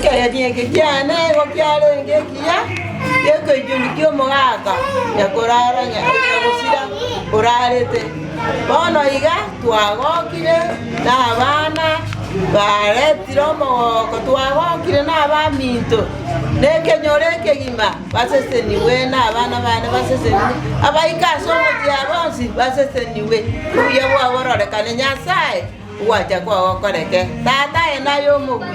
Ekegeni eke kiane igo kiarenge ekiya gekoichuni kia omogaka nyakorara nyagosira orarete. Bono iga twagokire na abana baretire omogoko, twagokire na abaminto na ekenyoro ekegima baseseniwe na abana bane baseseniwe, abaika ase omochie bonsi baseseniwe. Obuya bwabo bororekane Nyasaye ogwancha kwao gokoreke. Tata aye naye omobui,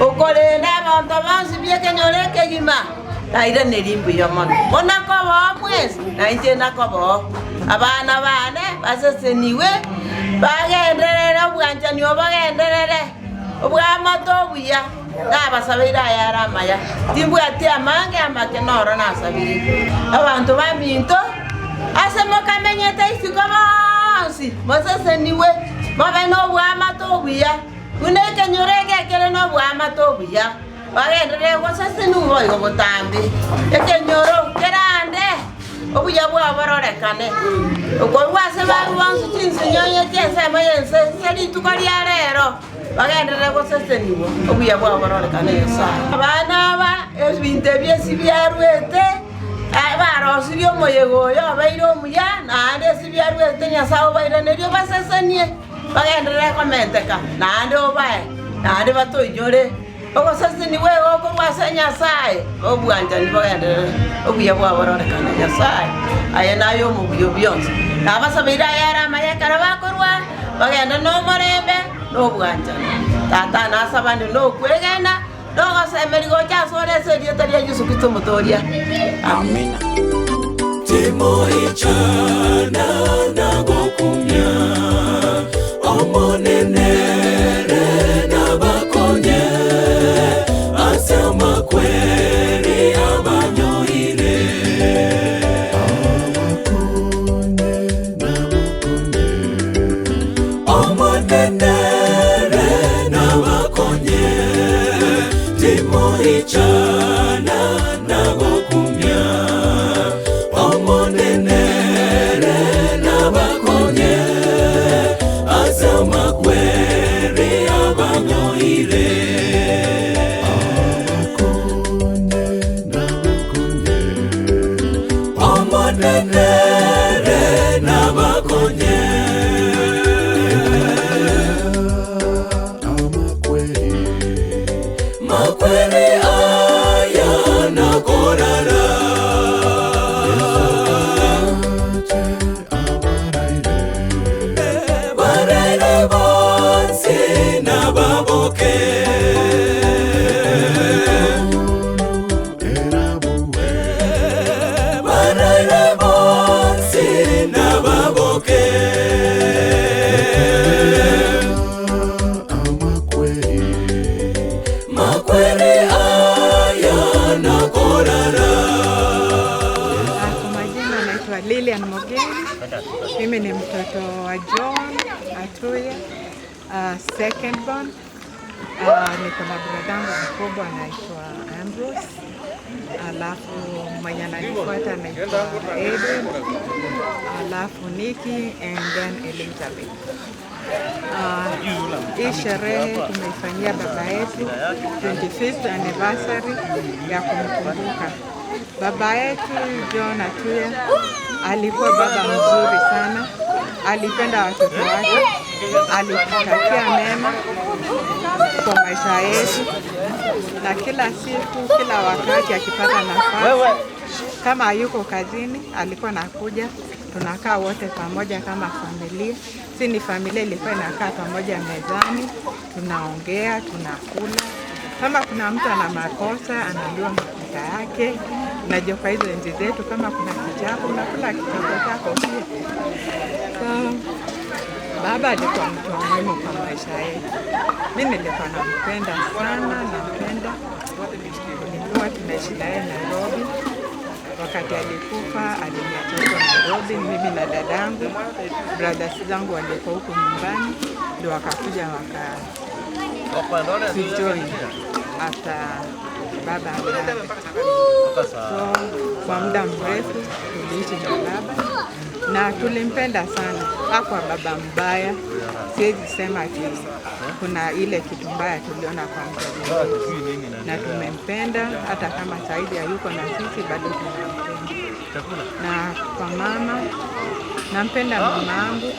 okorenda abanto bonsi b'ekenyoro ekegima, nairanerie mbuya mono. Buna kobao mwensi, na inche nakobao. Abana baane baseseniwe, bagenderere obwanchani obogenderere, obw'amato obuya. Nabasabeire ayare amaya, timbwati amange amake noro nasabire. Abanto baminto, ase mokamenyete isiko bonsi, moseseniwe, mobe nobw'amato obuya, buna ekenyoro eke ekere nobw'amato obuya. Bagenderere gosesenigwa boigo botambe, ekenyoro kerande obuya bwabo bororekane. Korwa ase barabwo bonsi chinsinyo chi'ensemo y'ense ase rituko ria rero, bagenderere gosesenigwa, obuya bwabo bororekane Nyasae. Abana aba ebinto ebi esi biaruete, barosirie omoyega oyo obeire omuya, naende esi biaruete Nyasae obairanerie obasesenie, bagenderere komenteka, naende obae, naende batoinyore. Ogosesenigwa igo korwa ase Nyasae, obwanchani bogenderere, obuya bwabo bororekane Nyasae, aye naye omobuya o bionsi. Nabasabeire ayare amaya ekero bakorwa, bagende nomorembe na obwanchani. Tata nasabane nokwegena, na ogosemeria gocha asore ase erieta ria Yeso Kristo Omotooria. Amina. Timoichana na gokumia, Omonene ere nabakonye, ase amakweri abanyoire. Abakonye nabakonye. Omonene ere nabakonye, timoichana na gokumia, Omonene ere nabakonye, ase amakweri abanyoire. Abakonye nabakonye. Omonene ere nabakonye. Amakweri. Makweri aya nakorara. Ate abaraire. Baraire bonsi nababoke. Erabuwe. Baraire bonsi nababoke. Amakweri. Makweri aya nakorara. Kwa majina naitwa Lilian Mogeri. Mimi ni mtoto wa John Atuya, second born. Niko na bradangu mkubwa anaitwa Ambrose, alafu mwenye ananifuata anaitwa Edwin, alafu Nikki and then Elizabeth. Hii sherehe tumeifanyia baba yetu 25th anniversary ya kumkumbuka. Baba yetu John Atuya alikuwa baba mzuri sana, alipenda watoto wake, alitutakia mema kwa maisha yetu, na kila siku, kila wakati akipata nafasi, kama hayuko kazini, alikuwa anakuja, tunakaa wote pamoja kama familia. Si ni familia ilikuwa inakaa pamoja mezani, tunaongea, tunakula. Kama kuna mtu ana makosa, anaambiwa makosa yake. Unajua kwa hizo enzi zetu, kama kuna kichapo, unakula kichapo chako pia. So, baba alikuwa mtu wa muhimu kwa maisha yetu. Mi nilikuwa nampenda sana, nampenda. Tulikuwa tunaishi naye Nairobi. Wakati alikufa aliniacha huko Nairobi, mimi na dadangu, brothers zangu walikuwa huko nyumbani, ndio wakakuja waka tujoin after baba ameaga. So kwa muda mrefu tuliishi na baba na tulimpenda sana. Hakuwa baba mbaya, siwezi sema ati Kuna ile kitu mbaya tuliona kwa mzazi wetu, na tumempenda hata kama saizi hayuko na sisi, bado tunampenda. Na kwa mama, nampenda mama yangu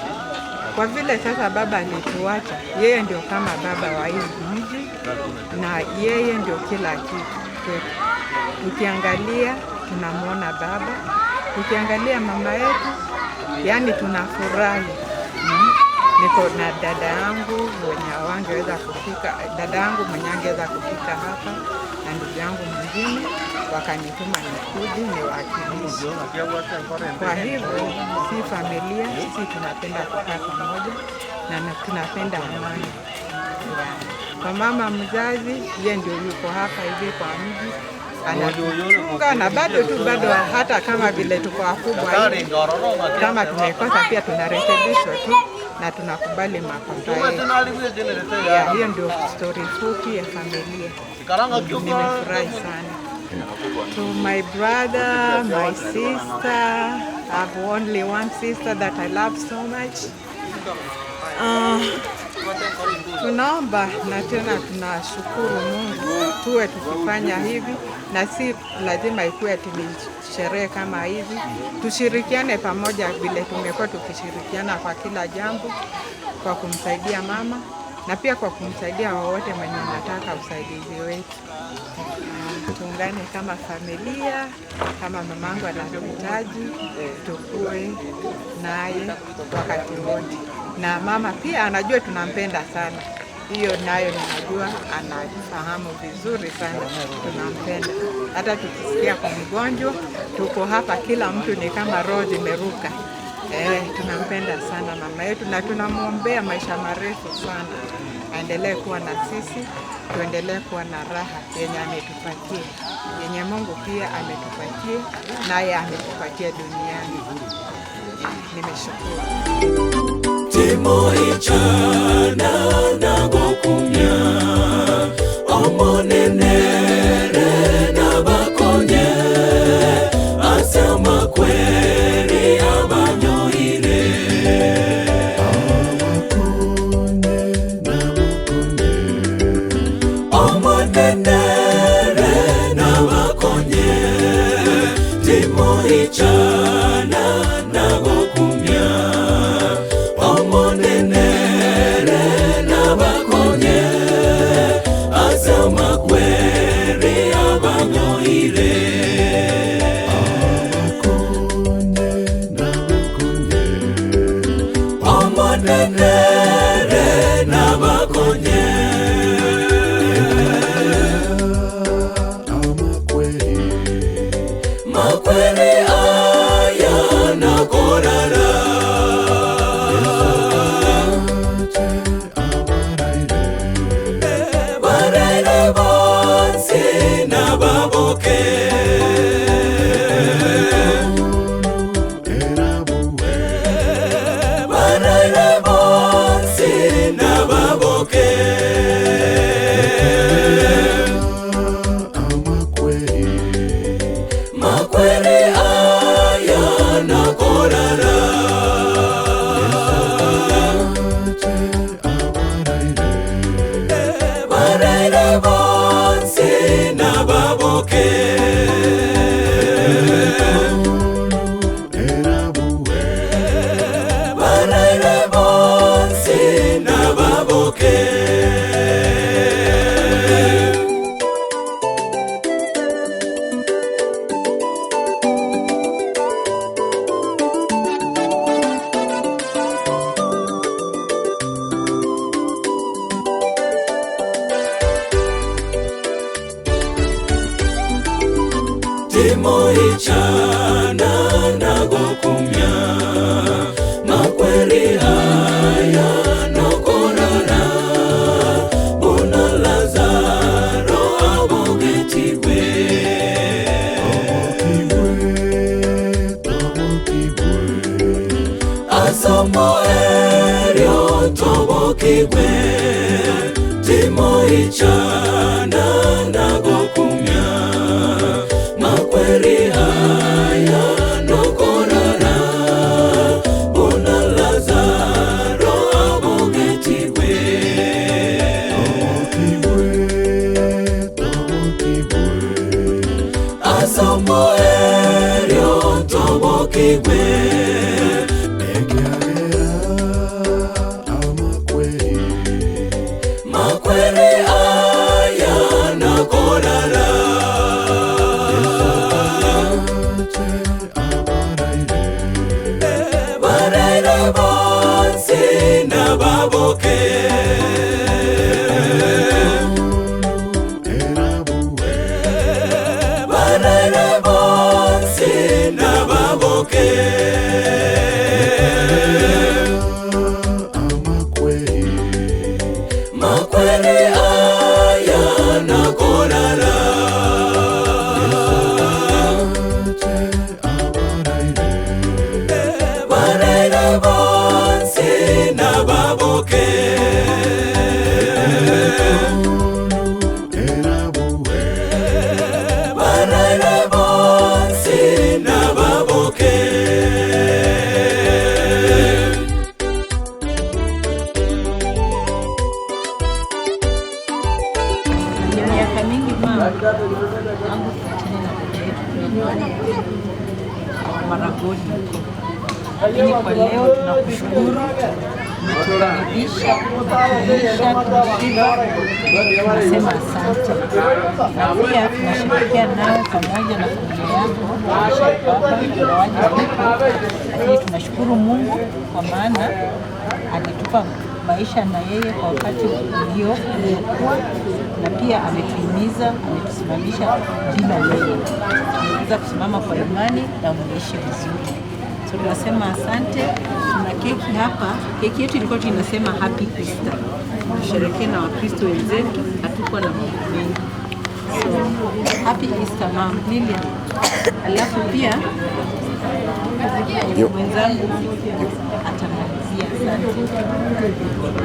kwa vile sasa baba alituacha, yeye ndio kama baba wa hii mji na yeye ndio kila kitu kwetu. Tukiangalia tunamwona baba, tukiangalia mama yetu, yani tunafurahi. Niko na dada yangu mwenye hawangeweza kufika, dada yangu mwenye angeweza kufika hapa na ndugu yangu mwingine wakanituma nikuje niwakilishe. Kwa hivyo si familia, sisi tunapenda kukaa pamoja na tunapenda amani. Yeah. Kwa mama mzazi, yeye ndio yuko hapa hivi kwa mji anatuchunga na bado tu bado, hata kama vile tuko wakubwa hivi, kama tumekosa pia tunarekebishwa tu na tunakubali makosa yetu. Yeah, hiyo ndio story fupi ya familia. Nimefurahi sana. To my brother, my sister, I have only one sister that I love so much. Tunaomba na tena tunashukuru Mungu tuwe tukifanya hivi, na si lazima ikuwe ati ni sherehe kama hizi. Tushirikiane pamoja vile tumekuwa tukishirikiana kwa kila jambo, kwa kumsaidia mama na pia kwa kumsaidia wowote mwenye anataka usaidizi wetu. Tuungane kama familia, kama mamangu anatuhitaji, tukue naye wakati wote. Na mama pia anajua tunampenda sana. Hiyo nayo ninajua anafahamu vizuri sana tunampenda. Hata tukisikia kwa mgonjwa, tuko hapa, kila mtu ni kama roho zimeruka. Tunampenda sana mama yetu na tunamwombea maisha marefu sana. Aendelee kuwa na sisi, tuendelee kuwa na raha yenye ametupatia, yenye Mungu pia ametupatia, naye ametupatia duniani. Nimeshukuru. Timo ichana nagokumya omonenere nabakonye asema kweri abanyoire omonenere nabakonye timo ichana nagokumya omonenere nabakonye asema kweri abanyoire omonenere nabakonye makweri aya nakorara barere bonse nababoke barere bonse nababoke makweri aya nakorara barere bonse nababoke barere bonse nababoke. Timo ichana nagokumya makweri aya nokorara bona Lazaro abogetigwe asomo erio tobokigwe timo ichana nagokumya makweri aya nokorara bona Lazaro abogetigwe. Tobokigwe Ekiagera amakweri Makweri aya nakorara Ate abaraire Baraire bonsi nababoke Erabue Baraire bonsi nababoke Amakweri Makweri aya nakorara Ate abaraire Baraire bonsi nababoke Erabue Baraire bonsi nababoke Ni miaka mingi mama tangu tuachane na baba yetu tunaenda Maragoli huko, lakini kwa leo tunakushukuru, umetukaribisha, umetulisha, tumeshiba, tunasema asante. Na pia tunasherehekea nawe pamoja na familia yako, maisha ya baba ingawaje hayupo, lakini tunashukuru Mungu kwa maana alitupa maisha na yeye kwa wakati uliokuwa, na pia ametuhimiza, ametusimamisha bila yeye. Tumeweza kusimama kwa imani na umeishi vizuri. So tunasema asante. Tuna keki hapa. Keki yetu ilikuwa tu inasema Happy Easter. Tusherekee na Wakristo wenzetu, hatukuwa na mambo mengi. So Happy Easter Mom Lilian. Alafu pia mwenzangu atamalizia. Asante.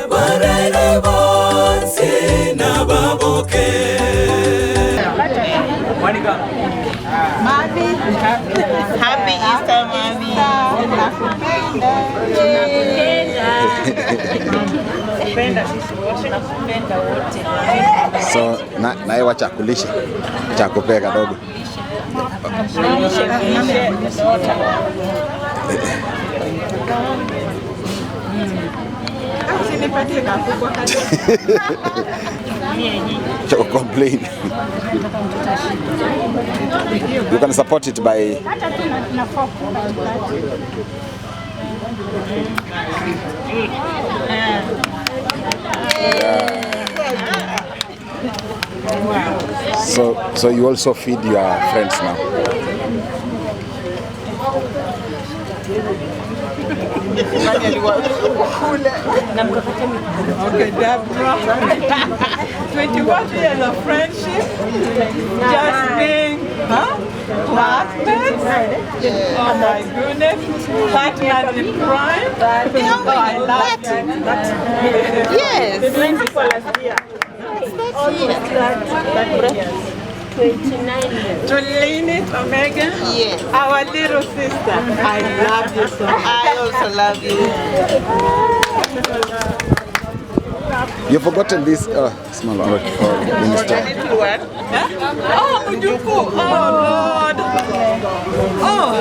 Baraire bonsi nababoke Mami, Happy Easter, Mami. Tunakupenda sisi wote, nakupenda wote. So naye wacha akulishe chakupea kadogo. Lishe, lishe, wote. usinipatie kakubwa kadogo. Cha complain. You can support it by So you also feed your friends now. Okay, Deborah. 21 years of friendship, just being, huh? Classmates. Oh my goodness. Partners in crime. Oh, I love you. Yes. To Lynette Omega, Yes. our little sister. I love you so much. I also love you. You've forgotten this small one. Oh, minister. Little one. Oh, Mujuku. Oh, Lord. Oh,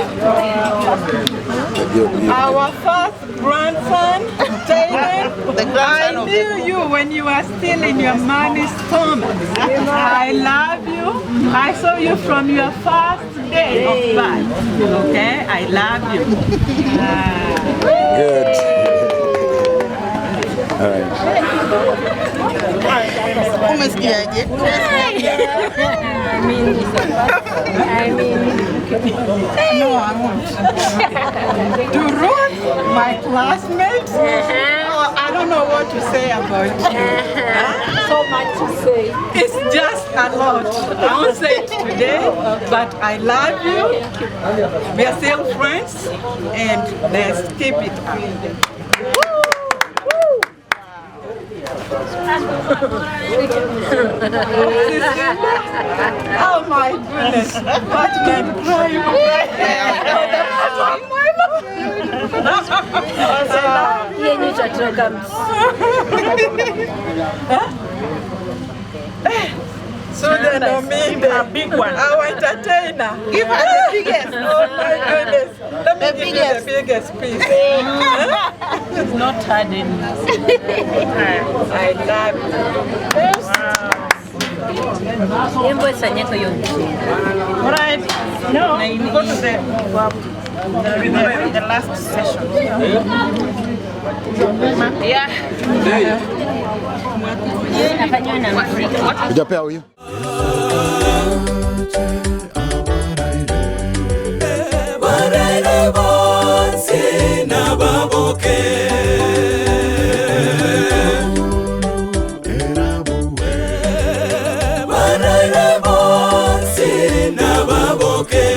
our first grandson, David. The grandson I of knew you when you were still in your mommy's stomach. I love you. I saw you from your first day of birth. Okay, I love you. Good. All right. Umesikiaje? No, I won't. To Ruth, my classmate, oh, I don't know what to say about you. So much to say. It's just a lot. I won't say it today, but I love you. We are still friends, and let's keep it up. Oh my goodness, partner in crime. Yenye itatoka. Susan Ominde, A big one. Our entertainer. Give her the biggest. Oh my goodness. Let me The give biggest. you the biggest piece. It's not hard anymore. I love you. All right. No, we go to the last session. Yeah. Hujapea huyu? Barere bonsi na baboke. Barere bonsi na baboke.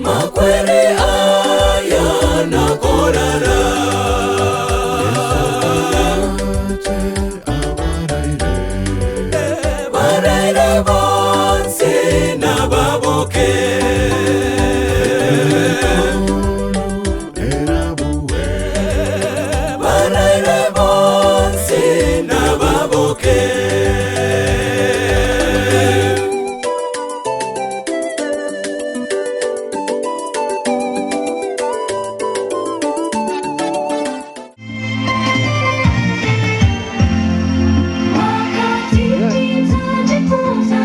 Makwere aya na korara. Barere bonsi na baboke. Barere bonsi na baboke. Wakati nitajifunza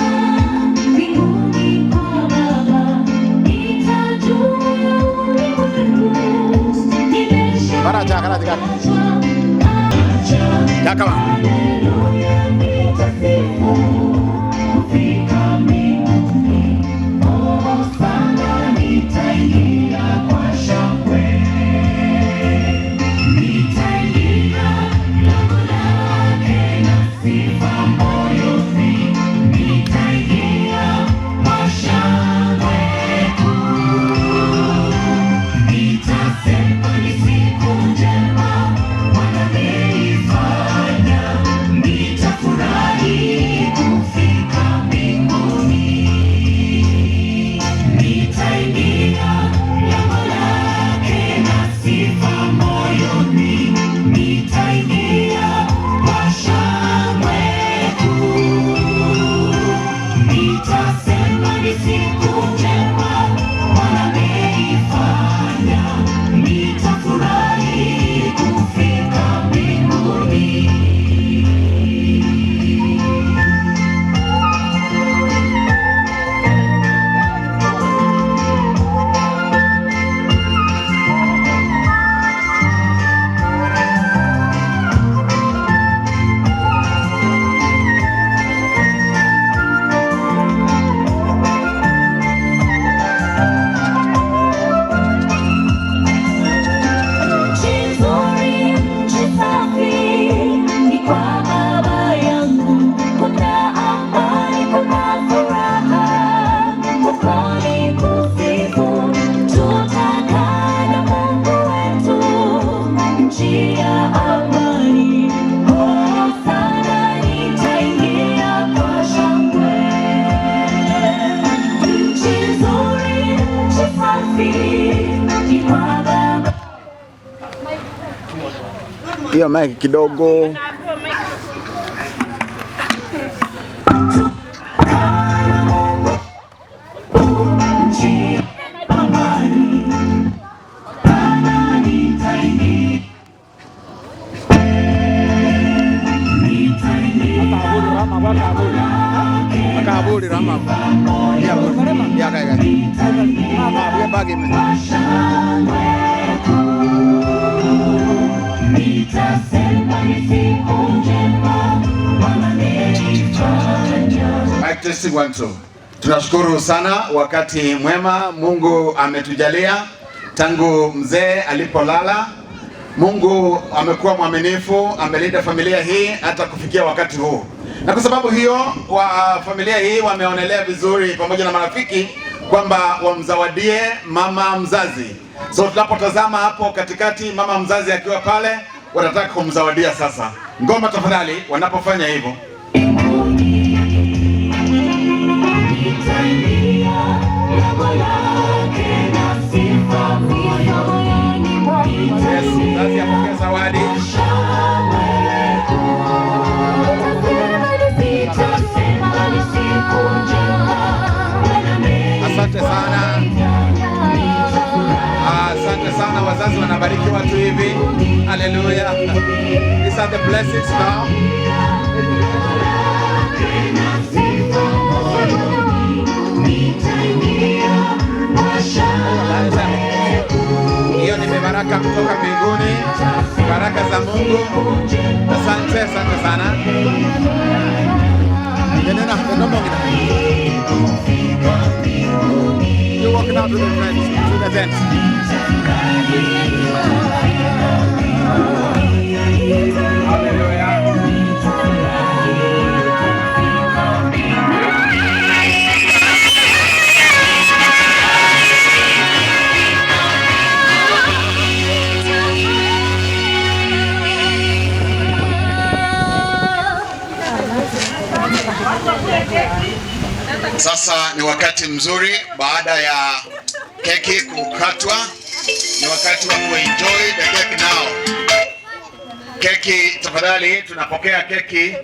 mbinguni kwa Baba, nitajua ulimwengu Bara cha kala tika. nimeshaachwa. Chakama. Haleluya, nitasifu kufika mbinguni. Hosana, nitaingia kwa shangwe. Nitaingia lango lake na sifa moyoni. Nitaingia kwa shangwe kuu. Nitasema ni siku njema Bwana ameifanya. Nitafurahi kufika mbinguni. Nitaingia lango lake na sifa moyoni. Nitaingia kwa shangwe kuu. Nitasema ni siku njema Bwana ameifanya. Nitafurahi kufika mbinguni. Nchi nzuri, nchi safi, ni kwa Baba yangu. Kuna amani, kuna furaha, huko ni kusifu. Tutakaa na Mungu wetu, nchi ya amani. Hosana, nitaingia kwa shangwe. Nchi nzuri, nchi safi, ni kwa Baba. Hiyo mic kidogo. Kaburi rama. Ya ya kai kai. Ah, bagi me. Nitasema ni siku njema Bwana ameifanya. Mic testing 1 2. Tunashukuru sana, wakati mwema Mungu ametujalia tangu mzee alipolala. Mungu amekuwa mwaminifu, amelinda familia hii hata kufikia wakati huu, na kwa sababu hiyo wa familia hii wameonelea vizuri pamoja na marafiki kwamba wamzawadie mama mzazi. So tunapotazama hapo katikati, mama mzazi akiwa pale, wanataka kumzawadia sasa. Ngoma tafadhali, wanapofanya hivyo. Nitaingia lango lake na sifa moyoni. Yes, mzazi apokee zawadi. Shangwe. sana, wazazi wanabariki watu hivi. Hallelujah. These are the blessings now. Hiyo ni baraka kutoka mbinguni, baraka za Mungu. Asante, asante sana. You're walking out to the friends, to the tent. Hallelujah. Sasa ni wakati mzuri baada ya keki kukatwa, ni wakati wa kuenjoy the cake now. Keki tafadhali, tunapokea keki,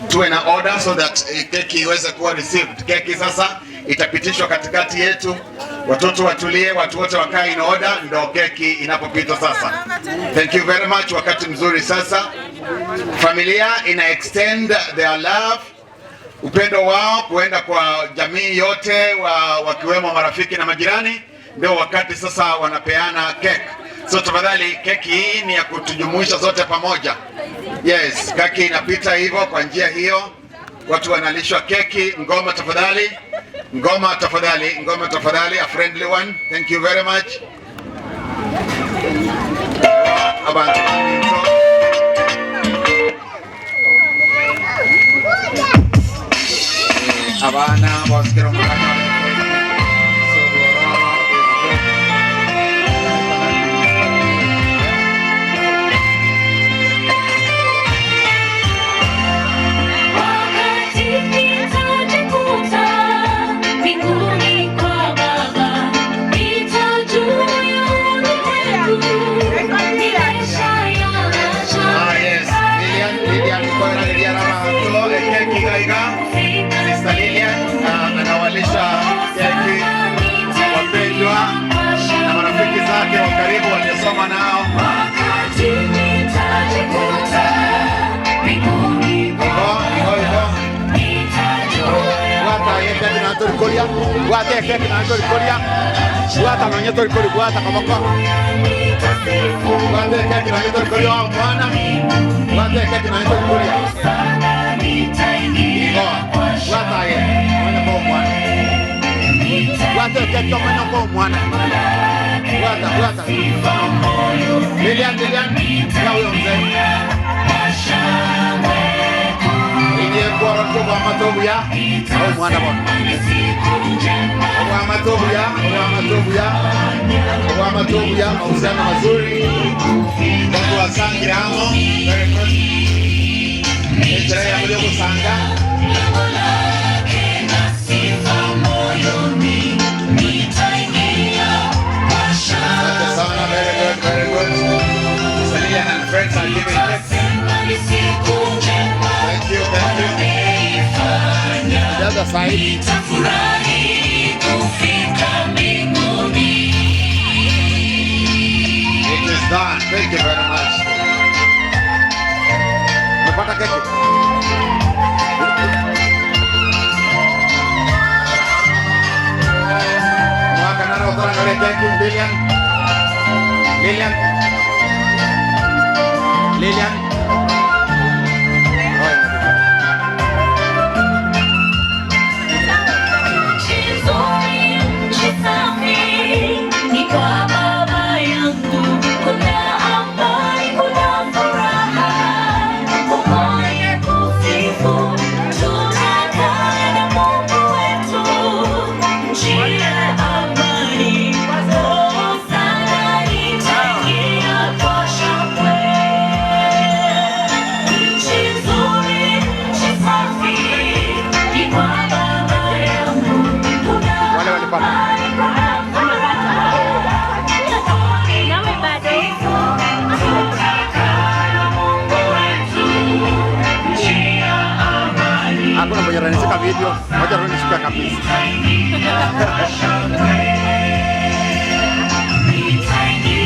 tuwe na order so that keki iweze kuwa received. Keki sasa itapitishwa katikati yetu, watoto watulie, watu wote wakae in order, ndo keki inapopita sasa. Thank you very much. Wakati mzuri sasa, familia ina extend their love, upendo wao kuenda kwa jamii yote wakiwemo marafiki na majirani. Ndio wakati sasa wanapeana cake. So tafadhali, keki hii ni ya kutujumuisha zote pamoja. Yes, keki inapita hivyo kwa njia hiyo, watu wanalishwa keki. Ngoma tafadhali, ngoma tafadhali, ngoma tafadhali, a friendly one. Thank you very much. Abantu baminto. Abana bosikira omukanya. So, is good. Wakati nitajikuta mbinguni kwa Baba, nitajua ulimwengu nimeshayaacha. Ah, yes. Lilian, Lilian Kwera, Lilian Amato, keki gaiga. Sister Lilian anawalisha keki wapendwa na marafiki zake wa karibu waliosoma nao. Wakati nitajikuta mbinguni kwa Igo, igo, igo. nitajua Bwata ye keki na torikoria. Bwata ye keki na torikoria. Bwata nonye torikori bwata koboko. Bwata ye keki nonye torikoria wa mwana. Bwata ye keki nonye torikoria. Igo, bwata ye nonye kwa mwana. Bwata ye keki nonye kwa mwana. Bwata, bwata. Lilian, Lilian. Ya huyo mzee. Iye kuoro kwa matobu ya. Au mwana bona. Kwa matobu ya, kwa matobu ya. Kwa matobu ya, mahusiano mazuri. Watu wasangira hamo. Very good. Endelea ya mlio kusanga. Asante sana, very good, very good. Sister Lilian and friends are giving cakes. Thank you, thank you. The other side. Nitafurahi kufika mbinguni. It is done. Thank you very much. Umepata keki? Mwaka nana utora ngore keki Lilian. Lilian. Lilian. Oh, Nchi nzuri, nchi safi, ni kwa Baba yangu. Kuna amani, kuna furaha, umoja kusifu. Tutakaa na Mungu wetu, nchi ya amani. Hosana, nitaingia kwa shangwe. Nchi nzuri, nchi safi, ni kwa Baba yangu. Kuna Wale walipata. amani, kuna furaha. Nawe bado. Tutakaa na Mungu wetu, nchi ya amani. Hakuna mwenye ananishika video. Wacha tu nishike kabisa. Nitaingia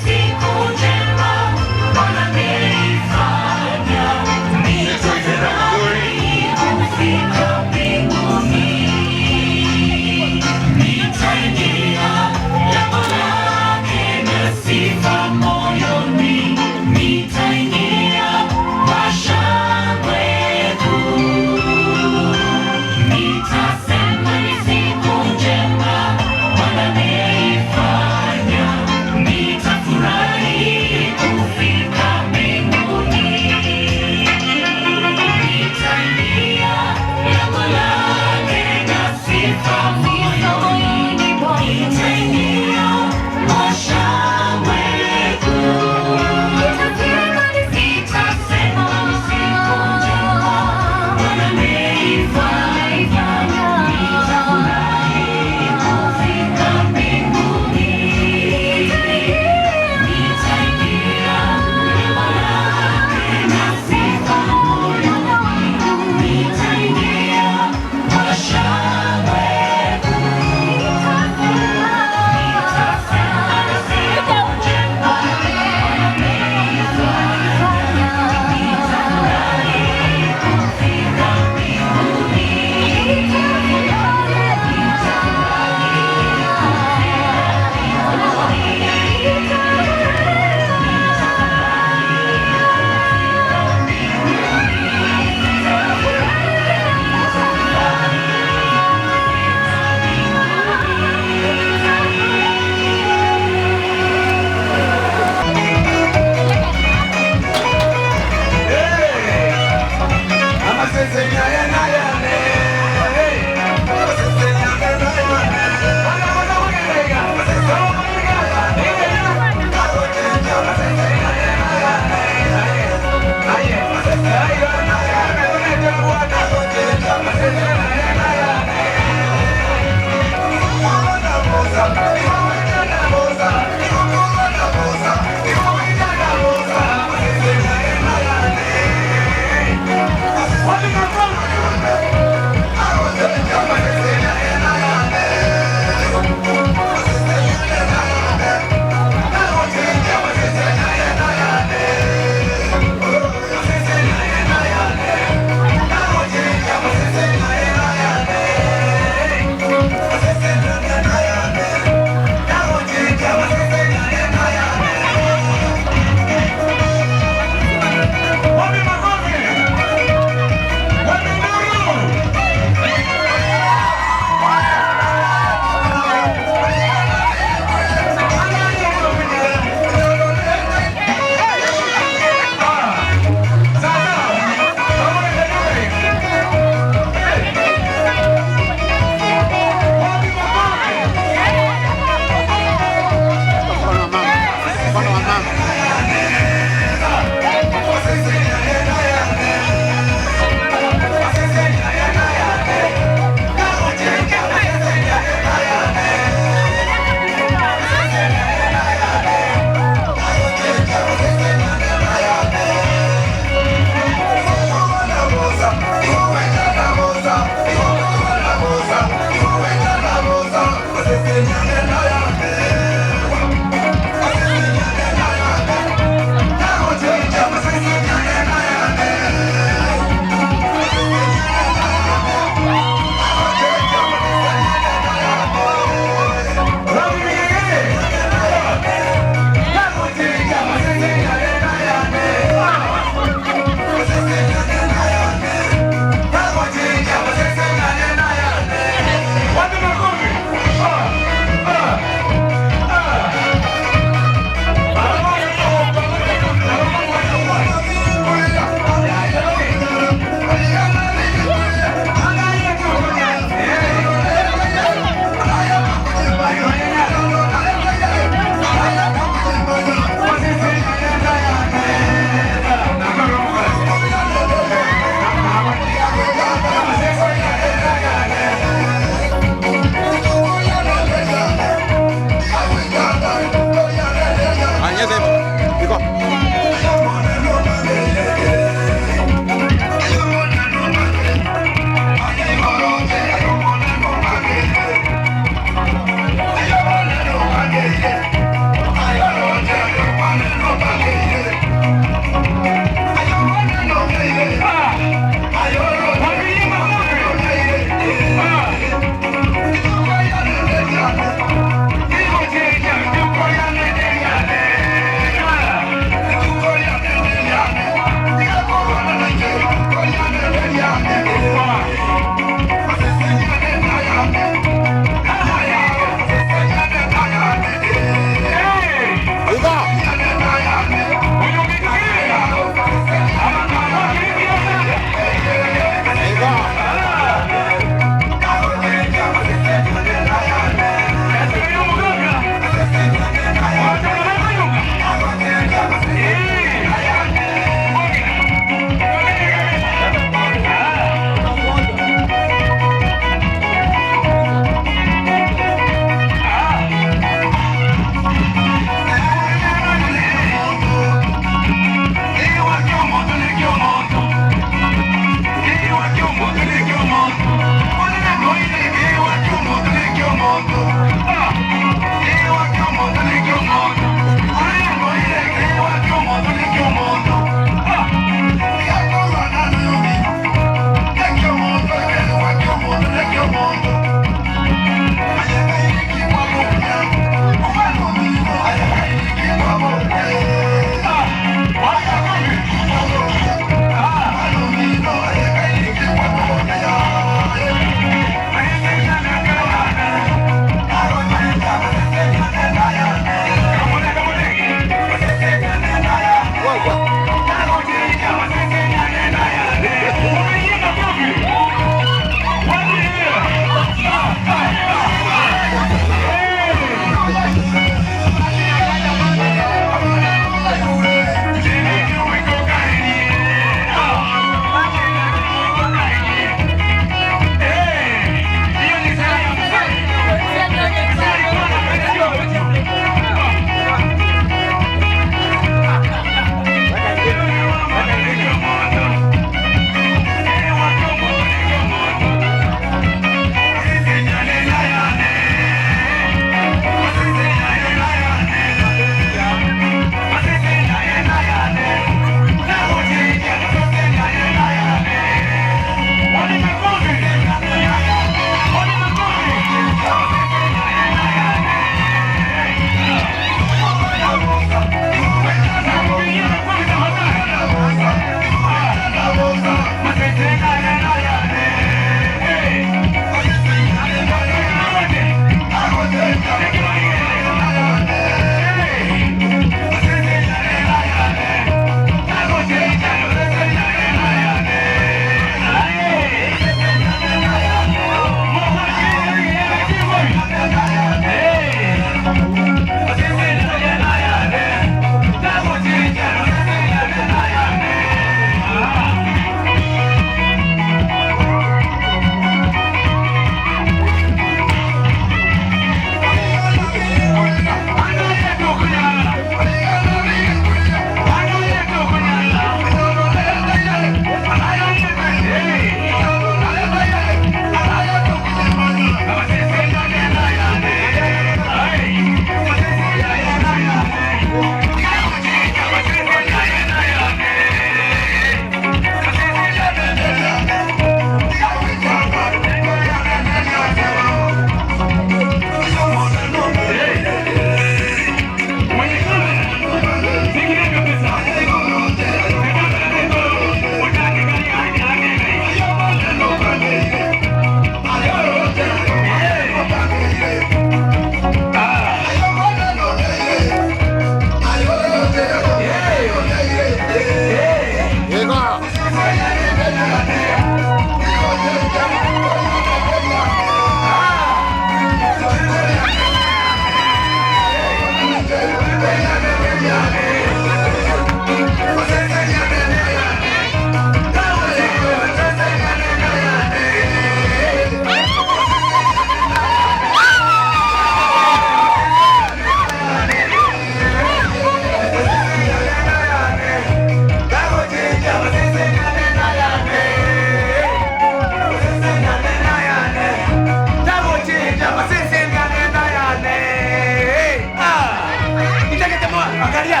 Angalia.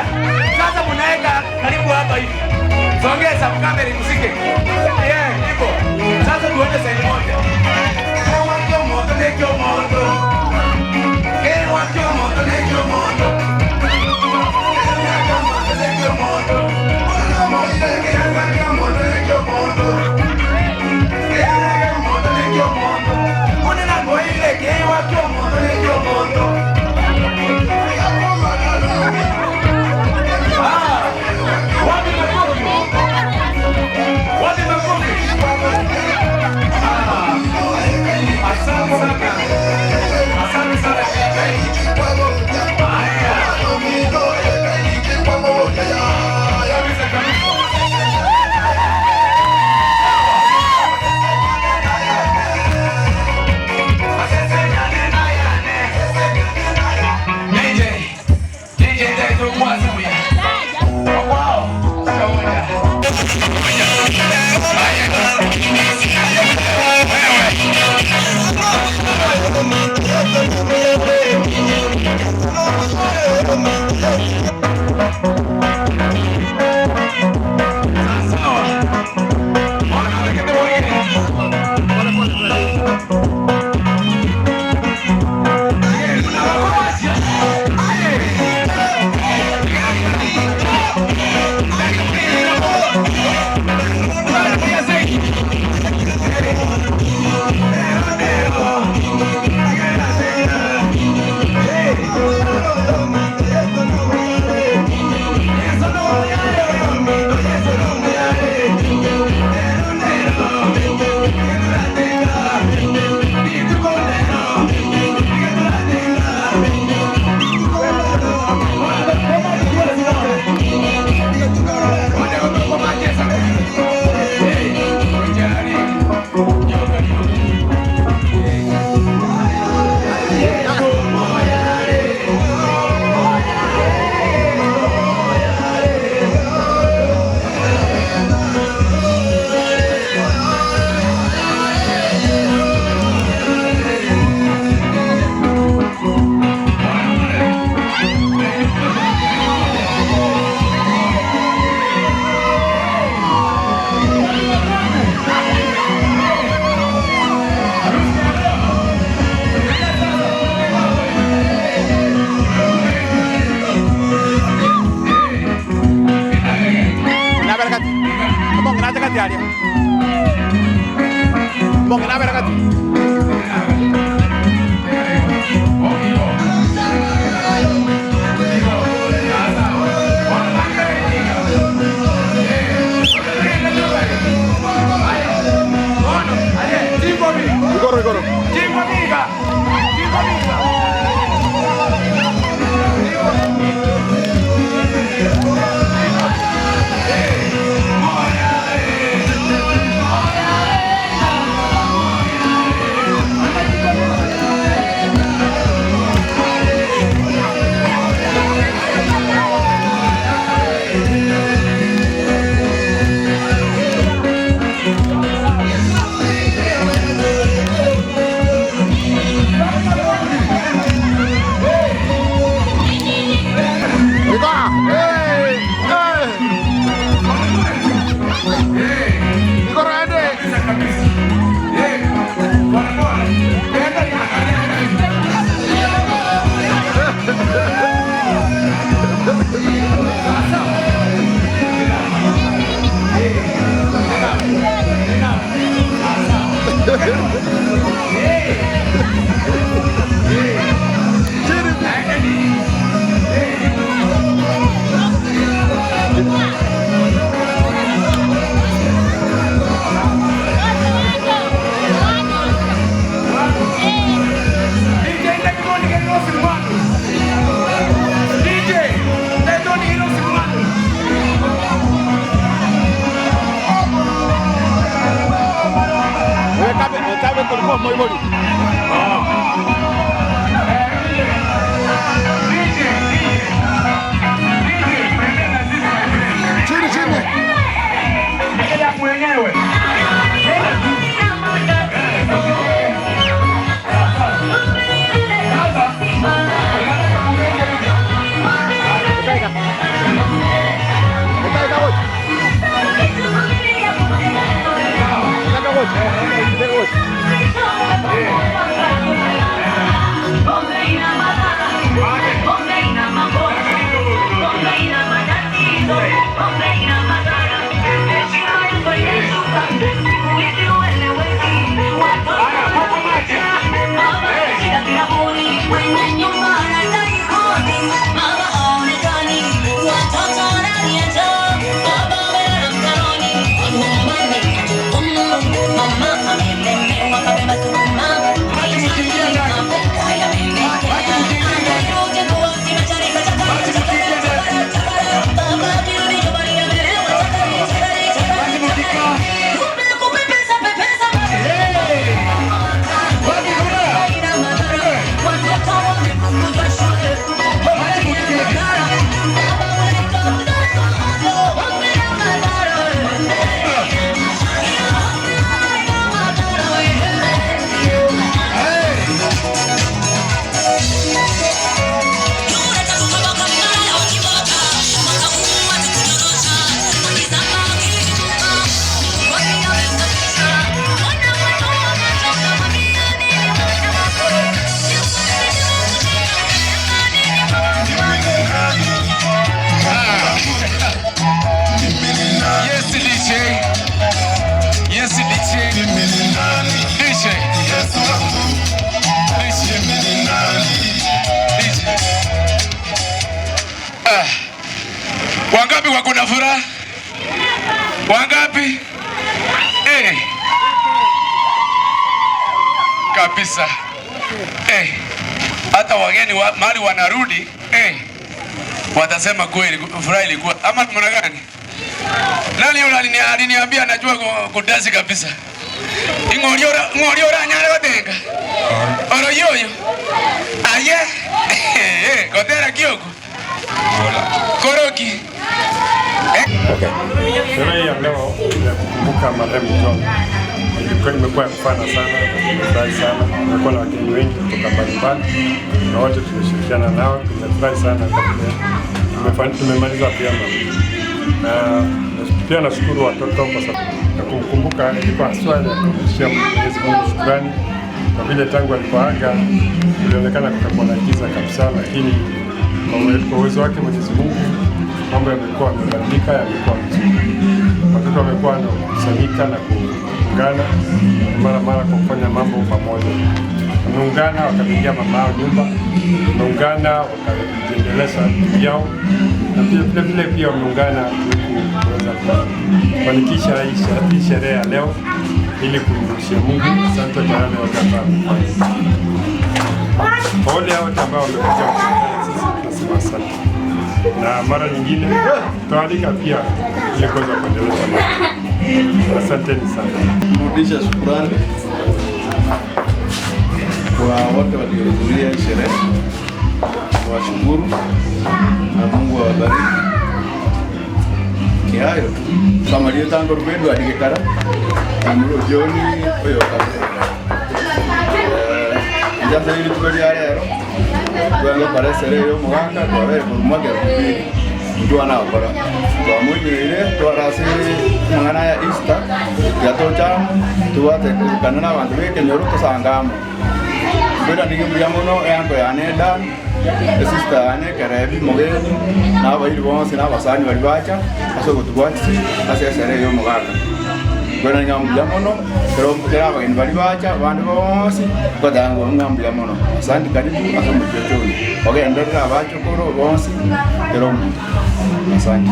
Sasa mnaweka karibu hapa hivi. Songeza kamera ikusike. Yeah, hivyo. Sasa tuende sehemu moja. Ewa kyomoto ne kyomoto. Ewa kyomoto ne kyomoto. Ewa kyomoto ne kyomoto. Ewa kyomoto ne kyomoto. Ewa kyomoto ne kyomoto. Une na ngoile ewa kyomoto ne kyomoto. Ah! Wapi makofi? Wapi makofi? Ah! Asante sana. Asante sana. Haya. Kabisa kabisa. Yes, DJ. Yes, DJ. DJ. DJ. DJ. Ah. Wangapi wako na furaha? Wangapi? Eh. Kabisa. Eh. Hata wageni wa, mahali wanarudi eh, watasema kweli furaha ilikuwa ama namna gani? Nani yule aliniambia anajua kudansi kabisa? Ing'ori oranyare gotenga oro yoyo aye gotera kiogo koroki. Sherehe ya leo ya kukumbuka marehemu John ilikuwa imekuwa ya kufana sana, tumefurahi sana. Tumekuwa na wageni wengi kutoka mbalimbali na wote tumeshirikiana nao, tumefurahi sana kwa vile tumemaliza vyema, na pia nashukuru watoto kwa sababu ya kumkumbuka ilikuwa haswa ya kumrudishia Mwenyezi Mungu shukrani kwa vile tangu alipoaga ilionekana kutakuwa na giza kabisa, lakini kwa uwezo wake Mwenyezi Mungu mambo yamekuwa yamebadilika, yamekuwa mzuri. Watoto wamekuwa wanakusanyika na kuungana mara mara kwa kufanya mambo pamoja. Wameungana wakapigia mama yao nyumba, wameungana wakajiendeleza yao, na pia vile vile pia wameungana kuweza kufanikisha hii sherehe ya leo ili kumrudishia Mungu asante kwa yale yote ambayo amefanya. Kwa wale wote ambao wamekuja kushirikiana sisi tunasema asante, na mara nyingine tutawaalika pia ili kuweza kuendeleza mambo. Asanteni sana. Kurudisha shukrani kwa wote waliohudhuria hii sherehe, washukuru na Mungu awabariki. Kihayo tu kamario tango rwendu adigikara amuro John oyo kabisa njasa iri tuko ria rero twenge kora esere yo omogaka twabere korwa mwakero mbiri ntwanakora twamwinyeire twarase amang'ana ya Easter tiga tochamo tubwate kana na abanto ba ekenyoro tosangamo mbwira niga mbuya mono eanko yane edan esista yane ekerebi mogeni na abairi bonsi na abasani bari bacha ase ogotubwatisi ase esere ya omogaka mbwira niga mbuya mono kero kera abageni bari bacha abande bonsi nkotanga ng'a mbuya mono asante karibu ase omochie oyo ogenderera abachokoro bonsi kero omonto asante.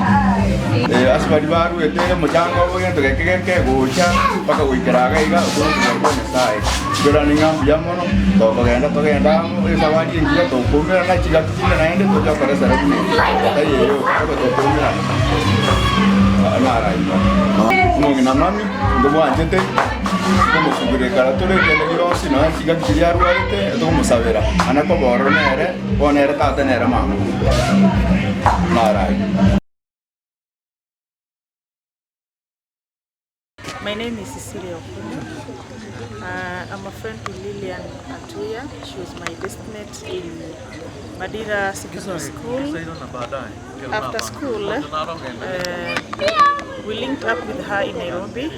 Ase bari barwete omochango obo egento geke geke gocha mpaka goikera iga iga okwo kwa Nyasaye mbwira niga mbuya mono tokogenda togenda amo esabari engiya tokumerana chigaki chinde naende tocha gokora esere buna eye tayeyo mpaka tokumerana naraima omong'ina mami ntobwanchete tomosugurekara tore kende gionsi nonya chigaki chiria arwarete tokomosabera ane koboro nere bono nere tata nere mama naraima. My name is Cecilia Okumu. I'm a friend to Lillian Atuya. She was my deskmate in Madira Secondary School. After school, we linked up with her in Nairobi,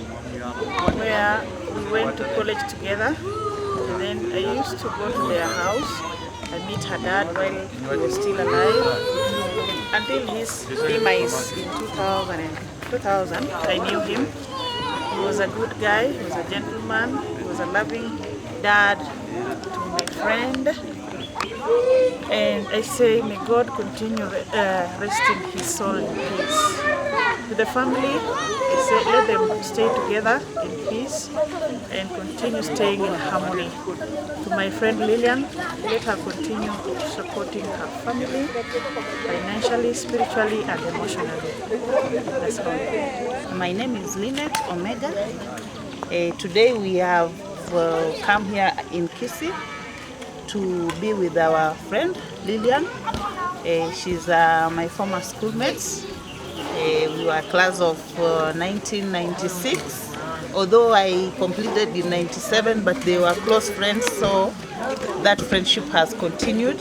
where we went to college together. And then I used to go to their house and meet her dad while he was still alive. Until his demise in 2000, I knew him. He was a good guy, he was a gentleman, he was a loving dad to my friend. And I say, may God continue resting his soul in peace. To the family, I say, let them stay together in peace and continue staying in harmony. To my friend Lillian, let her continue supporting her family financially, spiritually, and emotionally. That's all. My name is Lynette Omega. Today we have come here in Kisii to be with our friend Lillian. She's my former schoolmate. We were class of 1996. Although I completed in 97, but they were close friends, so that friendship has continued.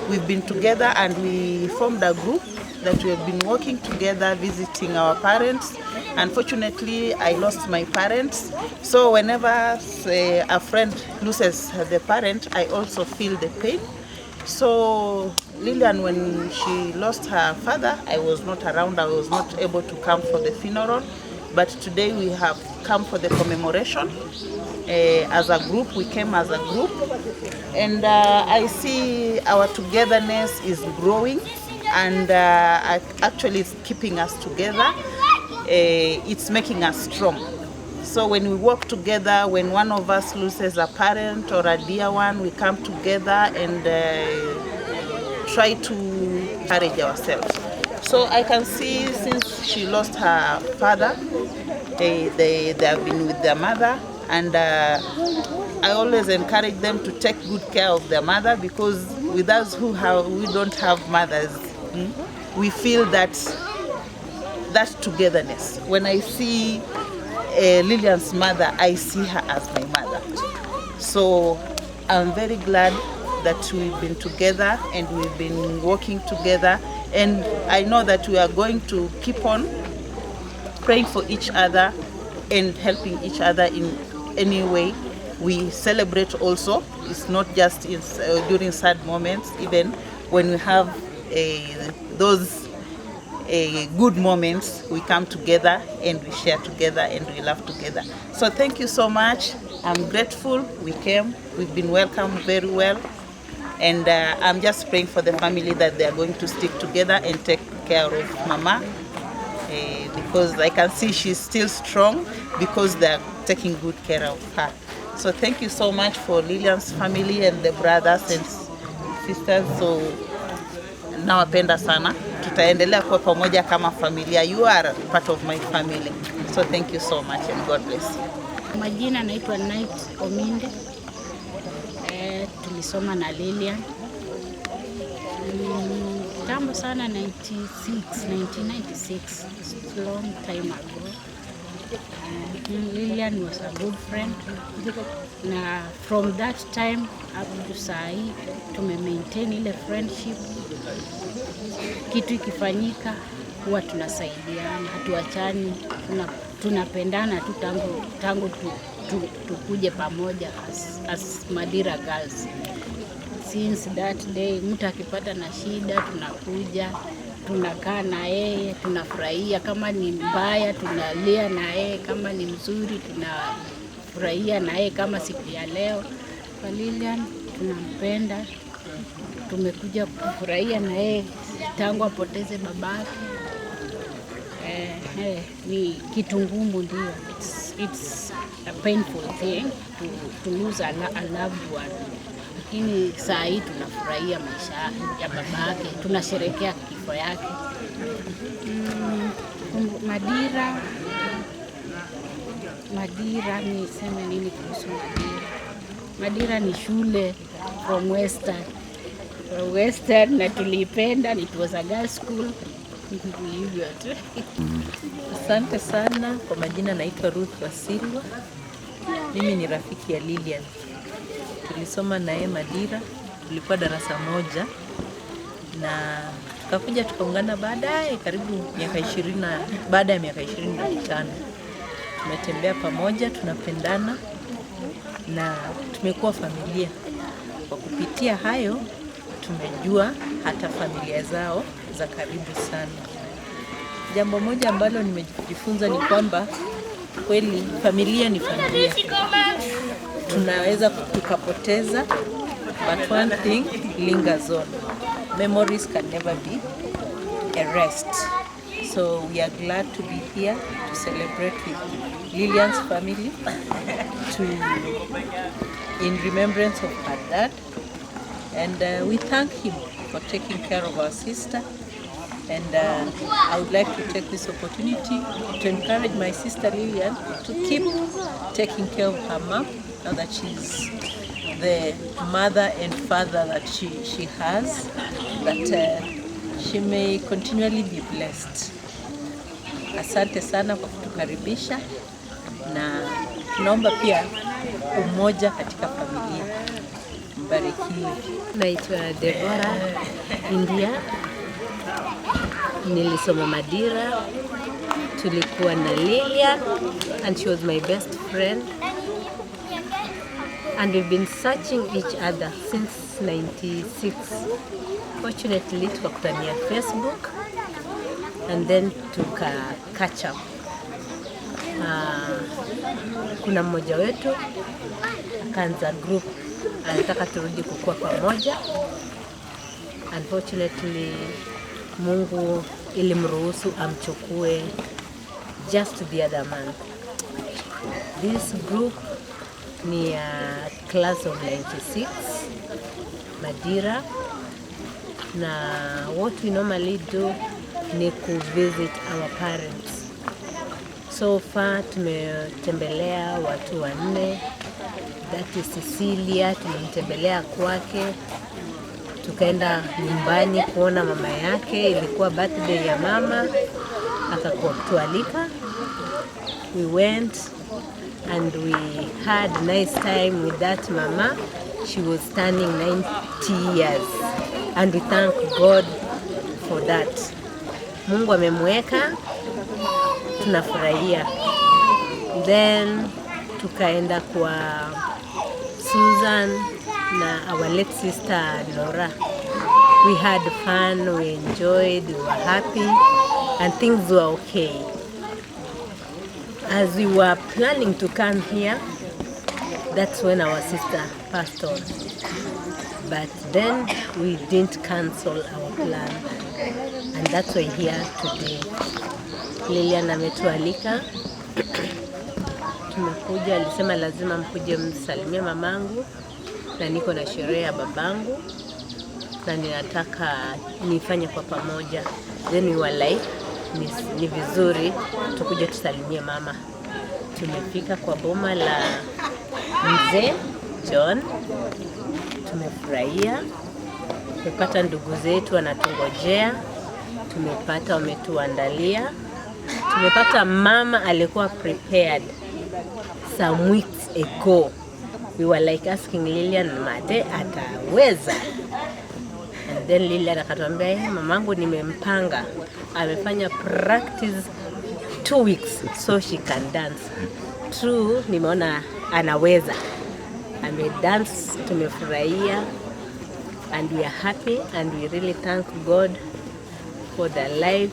We've been together and we formed a group that we have been working together, visiting our parents. Unfortunately, I lost my parents. So whenever say, a friend loses the parent, I also feel the pain. So Lillian, when she lost her father, I was not around. I was not able to come for the funeral. But today we have come for the commemoration. As a group, we came as a group. And I see our togetherness is growing and actually it's keeping us together. It's making us strong. So when we work together, when one of us loses a parent or a dear one, we come together and try to encourage ourselves. So I can see since she lost her father, they have been with their mother, and I always encourage them to take good care of their mother, because with us who we don't have mothers, we feel that togetherness. When I see Lillian's mother, I see her as my mother. So I'm very glad that we've been together and we've been working together, and I know that we are going to keep on praying for each other and helping each other in any way. We celebrate also. It's not just during sad moments, even when we have those good moments, we come together and we share together and we laugh together. So thank you so much. I'm grateful we came. We've been welcomed very well. And I'm just praying for the family that they are going to stick together and take care of Mama, because I can see she's still strong because they're taking good care of her. So thank you so much for Lillian's family and the brothers and sisters. So nawapenda sana. Tutaendelea kuwa pamoja kama familia. You are part of my family. So thank you so much and God bless you. Majina naitwa Knight Ominde. Tulisoma na Lillian kitambo sana, 1996, long time ago. Lillian was a good friend, na from that time up to sahi tume maintain ile friendship. Kitu ikifanyika huwa tunasaidiana, hatuachani, tunapendana tu tangu tukuje pamoja as Madira girls. Since that day, mtu akipata na shida tunakuja, tunakaa na yeye, tunafurahia. Kama ni mbaya tunalia na yeye, kama ni mzuri tunafurahia na yeye, kama siku ya leo. Kwa Lillian tunampenda, tumekuja kufurahia na yeye tangu apoteze babake. Ni kitu ngumu ndio. It's a painful thing to lose a loved one. Lakini saa hii tunafurahia maisha ya babake, tunasherehekea kifo yake. Madira niseme nini kuhusu Madira? Madira ni shule from Western. From Western na tulipenda, it was a girls school. Hivyo tu. Asante sana. Kwa majina naitwa Ruth Wasilwa. Mimi ni rafiki ya Lillian. Tulisoma naye Madira, tulikuwa darasa moja na tukakuja tukaungana baadaye karibu miaka 20, baada ya miaka 25. Tumetembea pamoja, tunapendana na tumekuwa familia. Kwa kupitia hayo tumejua hata familia zao za karibu sana. Jambo moja ambalo nimejifunza ni kwamba kweli familia ni familia. Tunaweza tukapoteza But one thing lingers on. Memories can never be erased. So we are glad to be here to celebrate with Lillian's family to in remembrance of her dad. And we thank him for taking care of our sister. And I would like to take this opportunity to encourage my sister Lillian to keep taking care of her mom now that she's the mother and father that she has, that she may continually be blessed. Asante sana kwa kutukaribisha na tunaomba pia umoja katika familia. Mbarikiwe. Naitwa Deborah India. Nilisoma Madira. Tulikuwa na Lilian and she was my best friend. And we've been searching each other since 96. Fortunately, tukakutania Facebook and then tuka catch up. Kuna mmoja wetu akaanza group, anataka turudi kukua pamoja. Unfortunately, Mungu ilimruhusu amchukue just the other month. This group ni ya class of 96 Madira, na what we normally do ni kuvisit our parents. So far tumetembelea watu wanne, that is Cecilia, tulimtembelea kwake, tukaenda nyumbani kuona mama yake, ilikuwa birthday ya mama, akatualika. We went and we had a nice time with that mama. She was turning 90 years and we thank God for that. Mungu amemweka, tunafurahia. Then tukaenda kwa Susan na our late sister Nora. We had fun, we enjoyed, we were happy and things were okay. As we were planning to come here, that's when our sister passed on. But then we didn't cancel our plan. And that's why here today. Lilian ametualika. Tumekuja, alisema lazima mkuje msalimie mamangu, na niko na sherehe ya babangu na ninataka nifanye kwa pamoja. Then we were like, ni vizuri tukuje tusalimie mama. Tumefika kwa boma la mzee John, tumefurahia, tumepata ndugu zetu wanatungojea, tumepata wametuandalia, tumepata mama alikuwa prepared some weeks ago. We were like asking Lilian, mate ataweza? And then Lilian akatuambia, hey, mamangu nimempanga, amefanya practice 2 weeks so she can dance. True, nimeona anaweza. Amedance, tumefurahia and we are happy and we really thank God for the life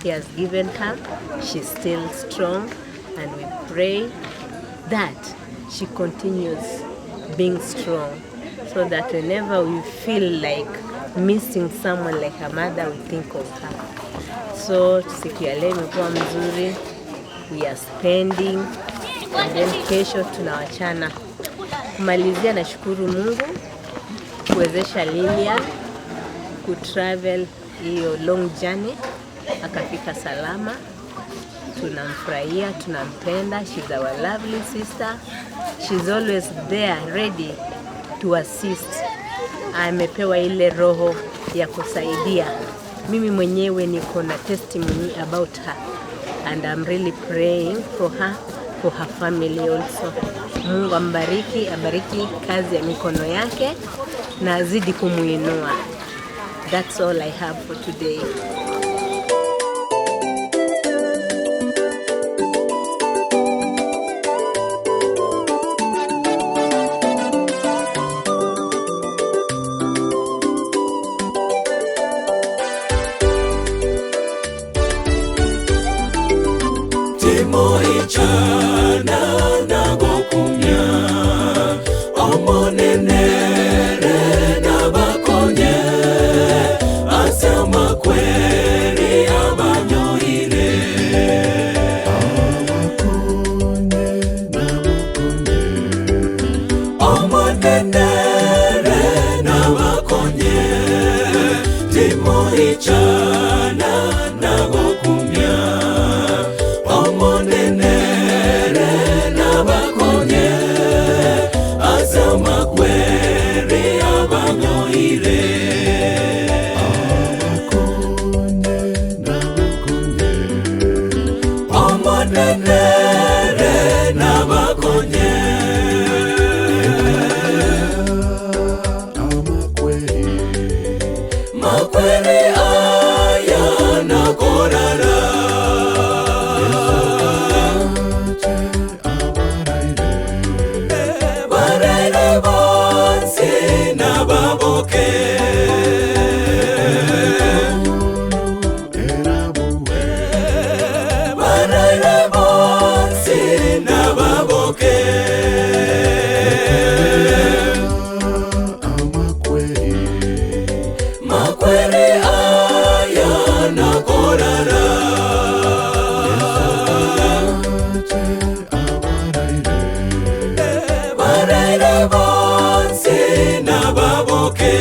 he has given her. She's still strong and we pray that she continues being strong so that whenever we feel like missing someone like her mother, we think of her. So siku ya leo imekuwa mzuri, we are spending and then kesho tunawachana. Kumalizia, nashukuru Mungu kuwezesha Lilian kutravel hiyo long journey akafika salama. Tunamfurahia, tunampenda. She's our lovely sister. She's always there ready to assist. Amepewa ile roho ya kusaidia. Mimi mwenyewe niko na testimony about her and I'm really praying for her, for her family also. Mungu ambariki, abariki kazi ya mikono yake na azidi kumuinua. That's all I have for today. Timo ichana nagokumya omonenere. Timoichana nagokumya omonenere nabakonye asamakwere abanyoire omonenere nabakonye makwere aya nakorara barere bonse nababoke barere bonse nababoke makwere aya nakorara barere bonse nababoke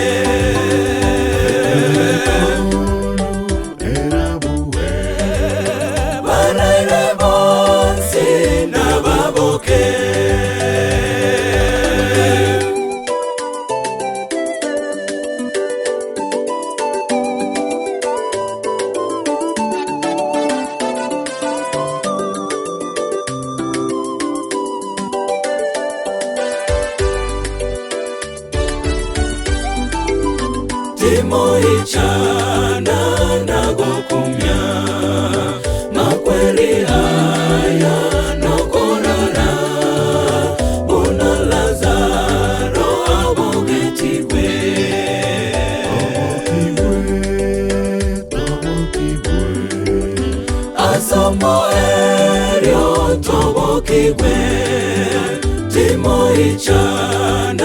barere bonse nababoke. Timoichana nagokumya makweri aya nokorara bona Lazaro abogetigwe asomo erio tobokigwe. Timoichana